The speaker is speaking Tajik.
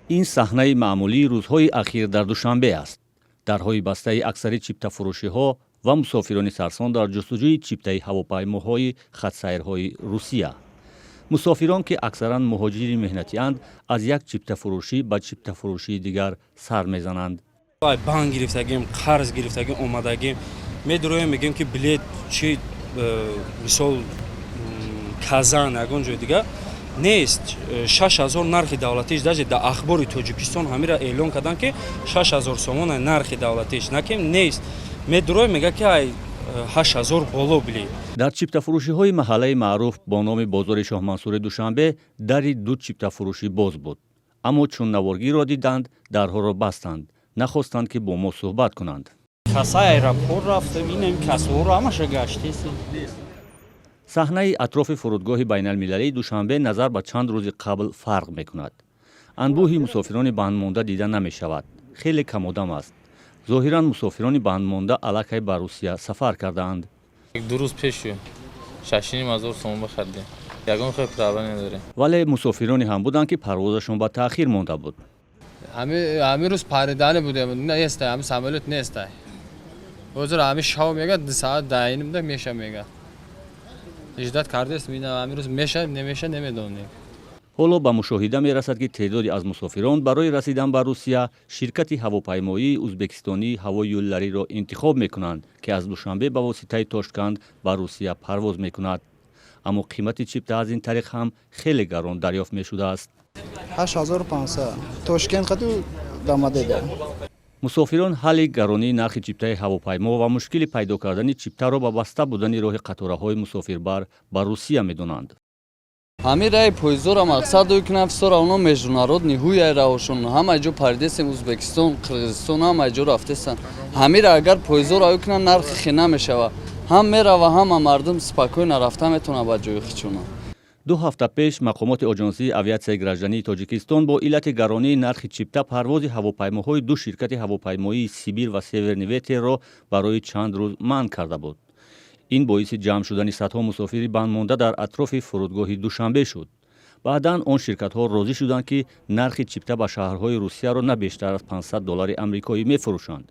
Ин саҳнаи маъмулии рӯзҳои ахир дар Душанбе аст: дарҳои бастаи аксари чиптафурӯшиҳо ва мусофирони сарсон дар ҷустуҷӯи чиптаи ҳавопаймоҳои хатсайрҳои Русия. Мусофирон, ки аксаран муҳоҷири меҳнатианд, аз як чиптафурӯшӣ ба чиптафурӯшии дигар сар мезананд. Банк гирифтагим, қарз гирифтагим, омадагим. Медуроем, мегӯем, ки билет чи, мисол, Казан, ягон ҷои дигар нест. 6000 нархи давлатиш. Даже дар Ахбори Тоҷикистон ҳамира эълон карданд, ки 6000 сомона нархи давлатиш накем нест. Медуроем, мега, ки ай 8000 боло билет. Дар чиптафурӯшиҳои маҳаллаи маъруф бо номи бозори Шоҳмансури Душанбе дари ду чиптафурӯшӣ боз буд, аммо чун наворгирро диданд, дарҳоро бастанд, нахостанд, ки бо мо суҳбат кунанд. Кассаи аэропорт рафтам, инам кассаҳоро ҳамаша гаштесем. Саҳнаи атрофи фурудгоҳи байналмилалии Душанбе назар ба чанд рӯзи қабл фарқ мекунад. Анбӯҳи мусофирони бандмонда дида намешавад, хеле камодам аст. Зоҳиран, мусофирони бандмонда аллакай ба Русия сафар кардаанд. 2 рӯз пешу 6500 сомон бихардем, ягон хел права надорем. Вале мусофироне ҳам буданд, ки парвозашон ба таъхир монда буд. Ҳамин рӯз паридани будем, нестай, ҳами самолёт нестай. Ҳозир ҳами шав мега, 2 саат даинимда меша мега. Ждать кардест, ҳамин рӯз меша, немеша, намедонем. Ҳоло ба мушоҳида мерасад, ки теъдоде аз мусофирон барои расидан ба Русия ширкати ҳавопаймоии узбекистонии Ҳаво Юллариро интихоб мекунанд, ки аз Душанбе ба воситаи Тошканд ба Русия парвоз мекунад. Аммо қимати чипта аз ин тариқ ҳам хеле гарон дарёфт мешудааст. 8500 Тошкент қаду Домодедово. Мусофирон ҳалли гаронии нархи чиптаи ҳавопаймо ва мушкили пайдо кардани чиптаро ба баста будани роҳи қатораҳои мусофирбар ба Русия медонанд. Ҳамин раи поездора мақсад дой кунам, фисора оно международный ҳуяй раҳошон ҳама ҷо паридесем, Узбекистон, Қирғизистон, ҳама ҷо рафтесан. Ҳамира агар поездора ой кунам, нархи хе намешава, ҳам мерава, ҳама мардум спокойно рафта метавонад ба ҷои хичона. 2 ҳафта пеш мақомоти Оҷонсии авиатсияи граждании Тоҷикистон бо иллати гаронии нархи чипта парвози ҳавопаймоҳои ду ширкати ҳавопаймоии Сибир ва Северный ветерро барои чанд рӯз манъ карда буд. Ин боиси ҷамъ шудани садҳо мусофири бандмонда дар атрофи фурудгоҳи Душанбе шуд. Баъдан он ширкатҳо розӣ шуданд, ки нархи чипта ба шаҳрҳои Русияро на бештар аз 500 доллари амрикоӣ мефурӯшанд.